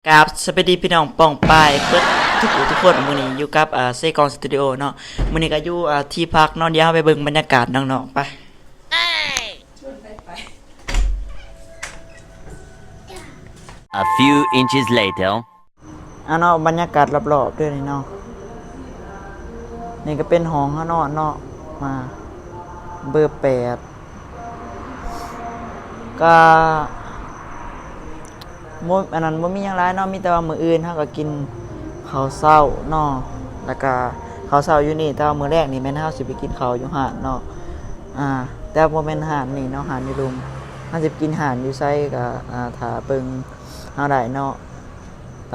ກາບສະບາຍດີພີ່ນ້ອງປ້ອງປາຍເບິດທຸກຜູ້ທຸກຄົນ. ມື້ນີ້ຢູ່ກັບ ເອີ ເຊກອງສະຕູດິໂອເນາະ. ມື້ນີ້ກໍຢູ່ ເອີ ທີ່ພັກເນາະ. ດຽວເຮົາໄປເບິ່ງບັນຍາກາດນອກໆ ໄປ. A few inches later. ອ່າເນາະ ບັນຍາກາດລອບໆເດີນີ້ເນາະ. ນີ້ກໍເປັນຫ້ອງເຮົານອນເນາະ ມາເບີແປດ. ກໍບໍ່ ອັນນັ້ນ ບໍ່ມີຫຍັງຫຼາຍເນາະ, ມີແຕ່ວ່າມື້ອື່ນເຮົາກໍກິນເຂົ້າເຊົ້າເນາະ ແລ້ວກໍເຂົ້າເຊົ້າຢູ່ນີ້. ແຕ່ວ່າມື້ແລງນີ້ແມ່ນເຮົາຊິໄປກິນເຂົ້າຢູ່ຮ້ານເນາະ ອ່າ ແຕ່ບໍ່ແມ່ນຮ້ານນີ້ເນາະ, ຮ້ານຢູ່ລຸ່ມ. ເຮົາຊິໄປກິນຮ້ານຢູ່ໃສກໍ ອ່າ ຖ້າເບິ່ງເຮົາໄດ້ເນາະ. ໄປ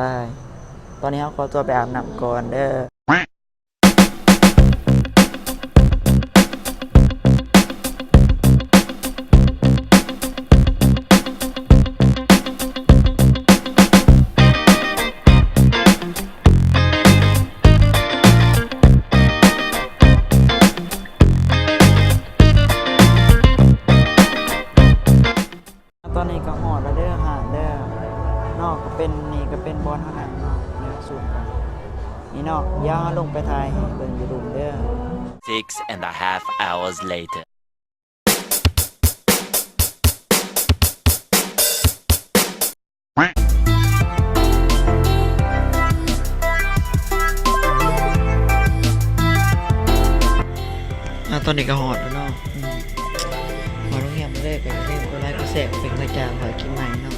ຕອນນີ້ເຮົາຂໍຕົວໄປອາບນ້ຳກ່ອນເດີ. ຕອນນີ້ກໍຮອດແລ້ວເດີ ຮ້ານເດີເນາະ. ກໍເປັນ ນີ້ກໍເປັນບ່ອນເຮົານັ່ງເນາະ ແນວສູນກັນນີ້ເນາະ. ດຽວເຮົາລົງໄປຖ່າຍໃຫ້ເບິ່ງຢູ່ລຸ່ມເດີ. Six and a half hours later. ອ່າ ຕອນນີ້ກໍຮອດແລ້ວເນາະ. ອືມ ຮອດໂຮງແຮມແລ້ວເດີ. ກໍຢ່າລືມກົດໄລກົດແຊ ເປັນກຳລັງໃຈໃຫ້ຂ້ອຍກິນໃໝ່ເນາະ.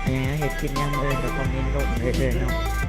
ໃຜຢາກເຮັດຄລິບຫຍັງມື້ອື່ນກໍຄອມເມັນລົງເດີເນາະ.